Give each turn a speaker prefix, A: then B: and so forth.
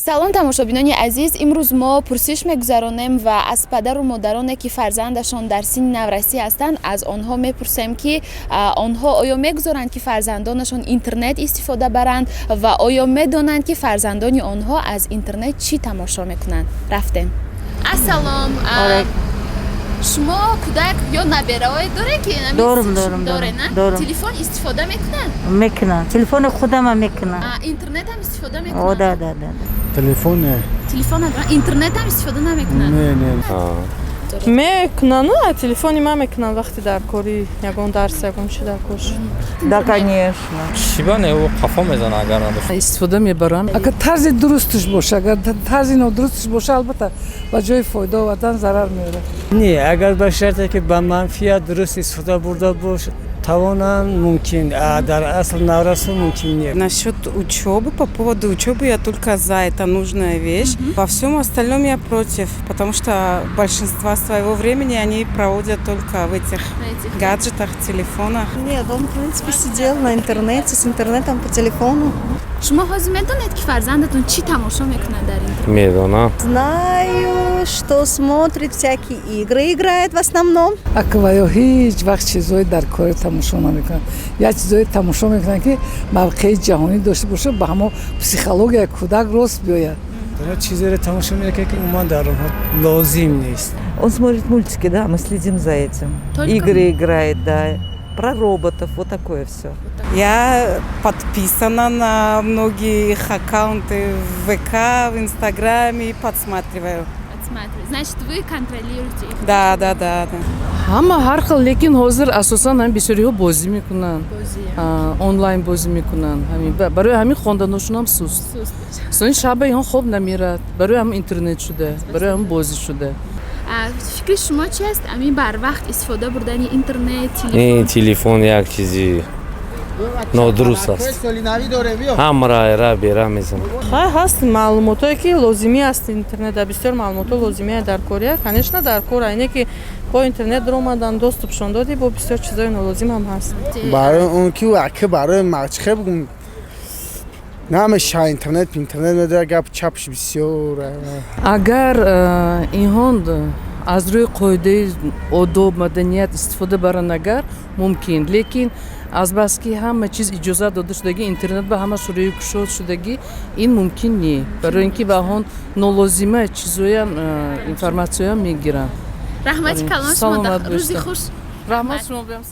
A: Салом, тамошобинони азиз. Имрӯз мо пурсиш мегузаронем ва аз падару модароне, ки фарзандашон дар синни наврасӣ ҳастанд, аз онҳо мепурсем, ки онҳо оё мегузоранд, ки фарзандонашон интернет истифода баранд, ва оё медонанд, ки фарзандони онҳо аз интернет чӣ тамошо мекунанд. Рафтем. Ассалом. Шумо кӯдак ё набераое доред, ки
B: Дорум, дорум.
A: Доред, на?
B: Дорум.
A: Телефон истифода мекунанд?
B: Мекунанд, телефони худама мекунанд.
A: Интернетам истифода
B: О,
A: мекунанд?
B: Да.
C: Телефон не.
A: Телефон надоранд, интернетам истифода намекунанд?
C: Не.
D: Мекунану, а телефони ман мекунанд, вақти дар кори, ягон дарс, ягон чи дар кор шуд.
B: Да, конечно.
E: Чиба не, ӯ қафо мезана, агар надошта.
F: Истифода мебарам.
G: Агар тарзи дурусташ боша. Агар тарзи нодурусташ боша, албатта, ба ҷои фоида овардан зарар меорад.
H: Не, агар ба шарте ки ба манфиат дуруст истифода бурда бош тавонанд, мумкин, а дар асл наврасу мумкин не.
I: Насчет учебы, по поводу учебы я только за, это нужная вещь. Во всем остальном я против, потому что большинство своего времени они проводят только в этих
A: На этих
I: гаджетах, телефонах.
J: Нет, он, в принципе, сидел на интернете, с интернетом по телефону.
A: Шумо ҳозир медонед, ки фарзандатон чӣ тамошо мекунад дар интернет?
E: Медонам.
J: Знаю, что смотрит всякие игры, играет в основном.
G: Акваё ҳеҷ вақт чизҳои дар кори тамошо намекунанд. Як чизҳое тамошо мекунанд, ки мавқеи ҷаҳонӣ дошта бошад, ба ҳамо психологияи кӯдак рост биёяд.
H: Чизеро тамошо мекунад, ки умуман дар онҳо лозим нест.
K: Он смотрит мультики, да, мы следим за этим.
A: Только
K: Игры играет, да. Про роботов, вот такое все.
I: Я подписана на многие их аккаунты в ВК, в Инстаграме и подсматриваю.
A: Подсматривать. Значит, вы контролируете их?
I: Да.
F: Ҳама ҳар хел, лекин ҳозир асосан ҳамин бисёриҳо бозӣ мекунанд, онлайн бозӣ мекунанд. Ҳамин барои ҳамин хонданошунам суст. Сони шаба инҳо хоб намерад, барои ҳам интернет шуда, барои ҳам бозӣ шуда.
A: Фикри шумо чи аст, ҳамин барвақт истифода бурдани интернет, телефон?
E: Ин телефон як чизи нодуруст аст, ҳамра ра бера мезанад.
D: Хай, ҳаст маълумотое, ки лозимӣ аст. Интернет бисёр маълумотҳо лозимия, дар кория, конечно, дар кор айне ки бо интернет даромадан, доступ шон додӣ, бо бисёр чизои нолозим ҳам ҳаст.
C: Барои он ки ака, барои чихе бугум, намеша, интернет медора, гап чапш бисёр.
F: Агар инҳо аз рӯи қоидаи одоб, маданият истифода баранд, агар мумкин, лекин азбаски ҳама чиз иҷозат дода шудагӣ, интернет ба ҳама рӯи кушод шудагӣ, ин мумкин не, барои ин ки ба он нолозима чизоям, информатсияам мегиранд.
A: Раҳмати калон шумо, рӯзи хуш.
F: Раҳмат шумо биям.